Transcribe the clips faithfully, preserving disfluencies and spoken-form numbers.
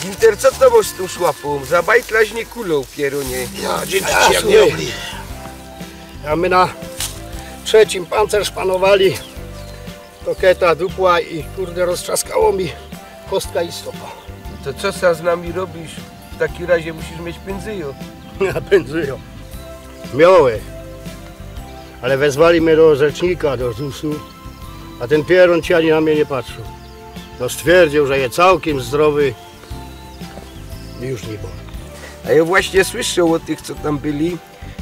Ginter, co to mŏsz z tōm szłapōm? Zabajtlaś mie kulōm, pierōnie. Ja, dzięki ci, jak nie słuchaj. Robi. A my na trzecim pancerz panowali. To keta dupła i kurde roztrzaskało mi kostka i stopa. To co sa z nami robisz? W takim razie musisz mieć pynzyjo. Ja pynzyjo. Miałe. Ale wezwali mnie do rzecznika, do zusu. A ten pierōn ci ani na mnie nie patrzył. No stwierdził, że je całkiem zdrowy. I już nie boli. A ja właśnie słyszał o tych, co tam byli,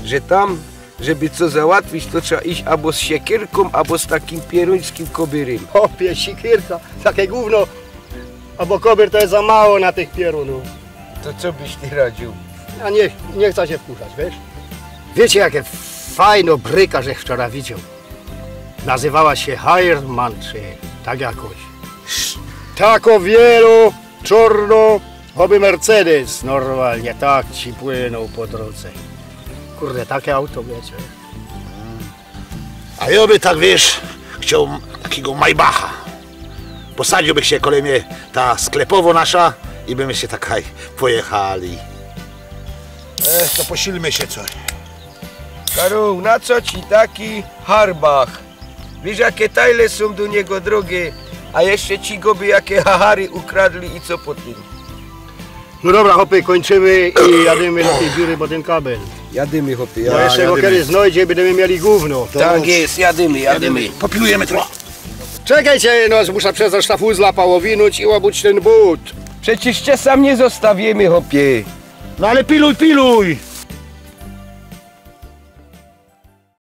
że tam, żeby co załatwić, to trzeba iść albo z siekierką, albo z takim pieruńskim kobyrym. Chłopie, sikierka, takie gówno. Albo kobyr to jest za mało na tych pierunów. To co byś ty radził? A nie, nie chcę się wkurzać, wiesz? Wiecie, jakie fajno bryka, żech wczoraj widział? Nazywała się Heiermann, czy tak jakoś. Tako wielo, czorno, choby Mercedes normalnie, tak ci płynął po drodze. Kurde, takie auto, wiecie. A ja by tak, wiesz, chciał takiego Maybacha. Posadziłbych się kole mnie ta sklepowo nasza i by my się tak haj pojechali. E, to posilmy się coś. Karol, na co ci taki harbach? Wiesz, jakie tajle są do niego drogie, a jeszcze ci go by jakie hahary ukradli i co po tym? No dobra, chłopy, kończymy i jadymy do tej dziury, bo ten kabel. Jadymy, chłopie, Bo ja... jeszcze go jadymy. Kiedyś znajdzie i będziemy mieli gówno. Tak jest, jadymy, jadymy. Popilujemy trochę. Czekajcie, no muszę przez ta sztafuzla pałowinąć i obuć ten but. Przecież cię sam nie zostawimy, chłopie. No ale piluj, piluj!